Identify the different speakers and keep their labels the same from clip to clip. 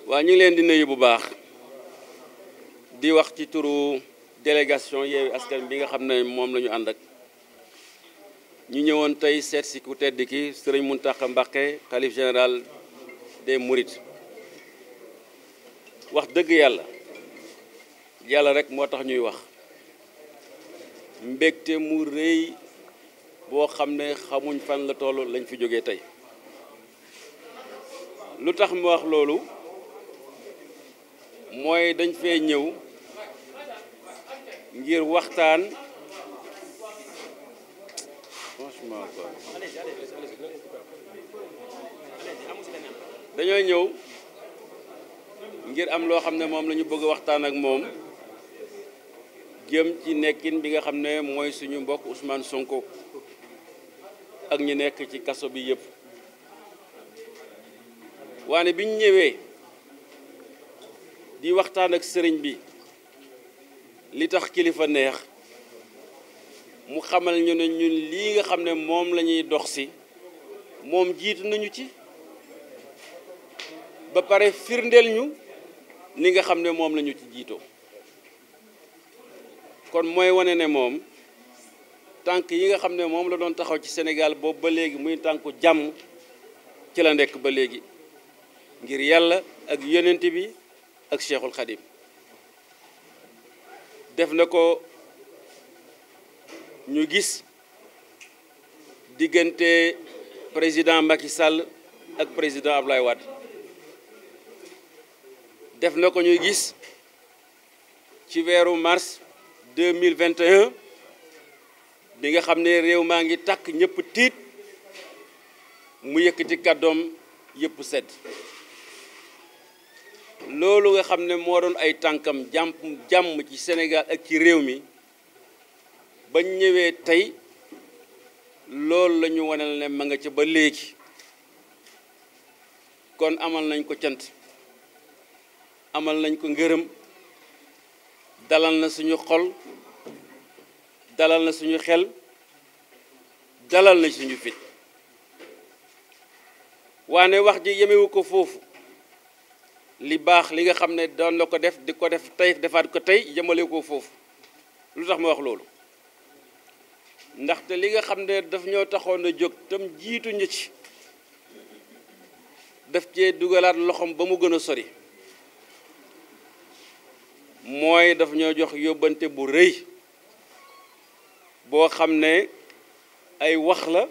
Speaker 1: waa ñu ngi leen di nuyu bu baax di wax ci turu délégation Yewwi Askan bi nga xam ne moom la ñu ànd ak ñu ñëwoon tey seet si ku tedd ki Sëriñ Mountakha Mbacké xalif général des Mourides wax dëgg yàlla rek moo tax ñuy wax mbégte mu rëy boo xam ne xamuñ fan la toll lañ fi jógee tey lu tax mu wax loolu mooy dañ fee ñëw ngir waxtaan franchement quoi dañoo ñëw ngir am loo xam ne moom la ñu bëgg waxtaan ak moom jëm ci nekkin bi nga xam ne mooy suñu mbokk Ousmane Sonko ak ñu nekk ci kaso bi yëpp waane biñ ñëwee di waxtaan ak sëriñ bi li tax kilifa neex mu xamal ñu ne ñun lii nga xam ne moom la ñuy dox si moom jiitu nañu ci ba pare firndeel ñu li nga xam ne moom la ñu ci jiitoo kon mooy wane ne moom tànk yi nga xam ne moom la doon taxaw ci Sénégal boobu ba léegi muy tànku jàmm ci la nekk ba léegi ngir yàlla ak yonent bi ak Cheikhul Khadim def na ko ñu gis diggante président Macky Sall ak président Abdoulaye Wade def na ko ñu gis ci weeru mars 2021 bi nga xam ne réew maa ngi tàkk ñëpp tiit mu yëkkati kàddoom yëpp sedd loolu nga xam ne moo doon ay tànkam jàmm ci Sénégal ak ci réew mi bañ ñëwee tey loolu la ñu wanal ne ma nga ca ba léegi kon amal nañ ko cant amal nañ ko ngërëm dalal na suñu xol dalal na suñu xel dalal na suñu fit waane wax ji yemewu ko foofu li baax li nga xam ne doon na ko def di ko def tey defaat ko tey jëmale ko foofu lu tax ma wax loolu ndaxte li nga xam ne daf ñoo taxoon a jóg tam jiitu ñu ci daf cee dugalaat loxoom ba mu gën a sori mooy daf ñoo jox yóbbante bu rëy boo xam ne ay wax la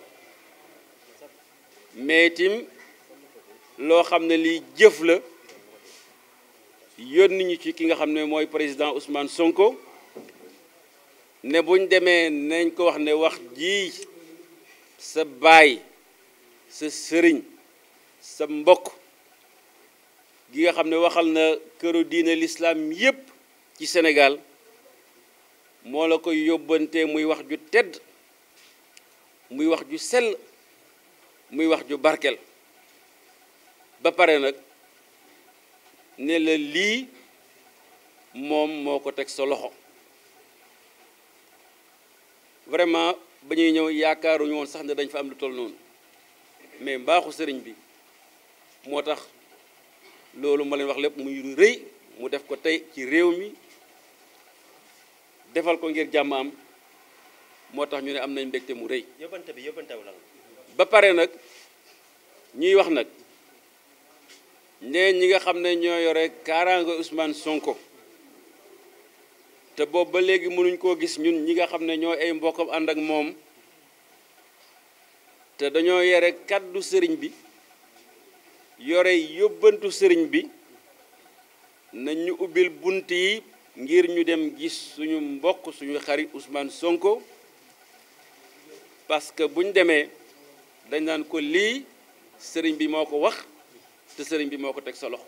Speaker 1: mais tim loo xam ne lii jëf la yónni ñu ci ki nga xam ne mooy président Ousmane Sonko ne buñ demee nañ ko wax ne wax ji sa baay sa sëriñ sa mbokk gi nga xam ne waxal na këru diine l'islam yépp ci Sénégal moo la koy yóbbante muy wax ju tedd muy wax ju sell muy wax ju barkel ba pare nag ne la lii moom moo ko teg sa loxo vraiment ba ñuy ñëw yaakaaruñu woon sax ne dañ fa am lu toll noonu mais mbaaxu sëriñ bi moo tax loolu ma leen wax lépp muy rëy mu def ko tey ci réew mi defal ko ngir jàmm am moo tax ñu ne am nañ mbégte mu rëy.
Speaker 2: yóbbante bi yóbbantew la
Speaker 1: ba pare nag ñuy wax nag ne ñi nga xam ne ñoo yore kaaraange Ousmane Sonko te boobu ba léegi mënuñ koo gis ñun ñi nga xam ne ñoo ay mbokkam ànd ak moom te dañoo yore kàddu sëriñ bi yore yóbbantu sëriñ bi nañ ñu ubbil bunt yi ngir ñu dem gis suñu mbokk suñu xarit Ousmane Sonko parce que buñ demee dañ naan ko lii sëriñ bi moo ko wax te sëriñ bi moo ko teg sa loxo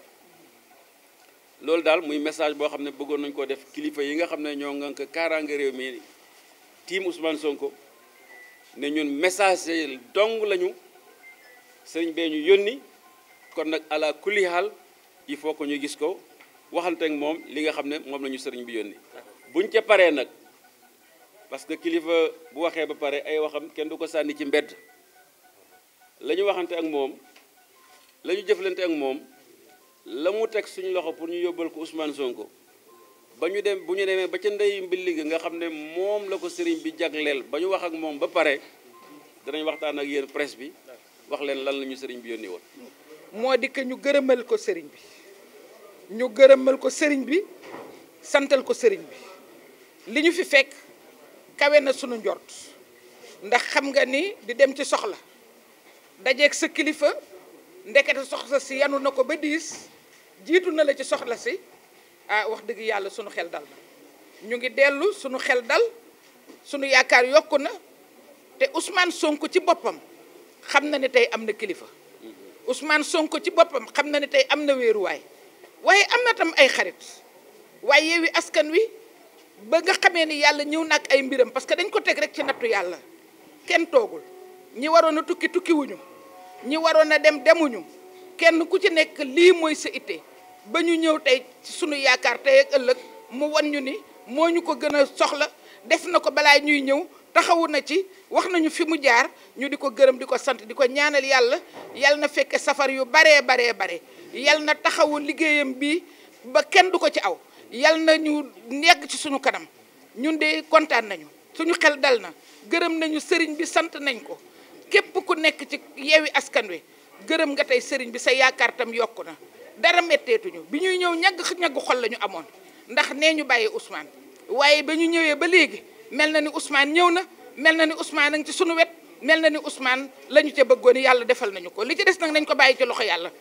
Speaker 1: loolu daal muy message boo xam ne bëggoon nañ ko def kilifa yi nga xam ne ñoo ngànk kaaraange réew mi tiim Ousmane Sonko ne ñun message dong lañu sëriñ bee ñu yónni kon nag ala kulli haal il faut que ñu gis ko waxante ak moom li nga xam ne moom la ñu sëriñ bi yónni buñ ca paree nag parce que kilifa bu waxee ba pare ay waxam kenn du ko sànni ci mbedd la ñu waxante ak moom la ñu jëflante ak moom la mu teg suñu loxo pour ñu yóbbal ko Ousmane Sonko ba ñu dem bu ñu demee ba ca ndey mbilli ga nga xam ne moom la ko sëriñ bi jagleel ba ñu wax ak moom ba pare danañ waxtaan ak yéen presse bi wax leen lan la ñu sëriñ bi yónni woon.
Speaker 2: moo di que ñu gërëmal ko sëriñ bi ñu gërëmal ko sëriñ bi santal ko sëriñ bi li ñu fi fekk kawe na sunu njort ndax xam nga ni di dem ci soxla dajeeg sa kilifa ndekete soxla si yanu na ko ba diis jiitu na la ci soxla si wax dëgg yàlla sunu xel dal na ñu ngi dellu sunu xel dal sunu yaakaar yokku na te Ousmane Sonko ci boppam xam na ne tey am na kilifa Ousmane Sonko ci boppam xam na ne tey am na wéeruwaay waaye am na tam ay xarit waaye Yewwi Askan Wi ba nga xamee ni yàlla ñëw na ak ay mbiram parce que dañ ko teg rek ci nattu yàlla kenn toogul ñi waroon a tukki tukkiwuñu ñi waroon a dem demuñu kenn ku ci nekk lii mooy sa itte ba ñu ñëw tey ci sunu yaakaar tey ak ëllëg mu wan ñu ni moo ñu ko gën a soxla def na ko balaa ñuy ñëw taxawu na ci wax nañu fi mu jaar ñu di ko gërëm di ko sant di ko ñaanal yàlla yal na fekke safar yu bare yal na taxawu liggéeyam bi ba kenn du ko ci aw yal na ñu nekk ci suñu kanam ñun de kontaan nañu suñu xel dal na gërëm nañu sëriñ bi sant nañ ko képp ku nekk ci Yewwi Askan Wi gërëm nga tey sëriñ bi sa yaakaar tam yokku na dara metteetuñu bi ñuy ñëw ñagg xol la ñu amoon ndax nee ñu bàyyi Ousmane waaye ba ñu ñëwee ba léegi mel na ni Ousmane ñëw na mel na ni Ousmane a ngi ci sunu wet mel na ni Ousmane la ñu ca bëggoon yàlla defal nañu ko li ci des nag nañ ko bàyyi ci loxo yàlla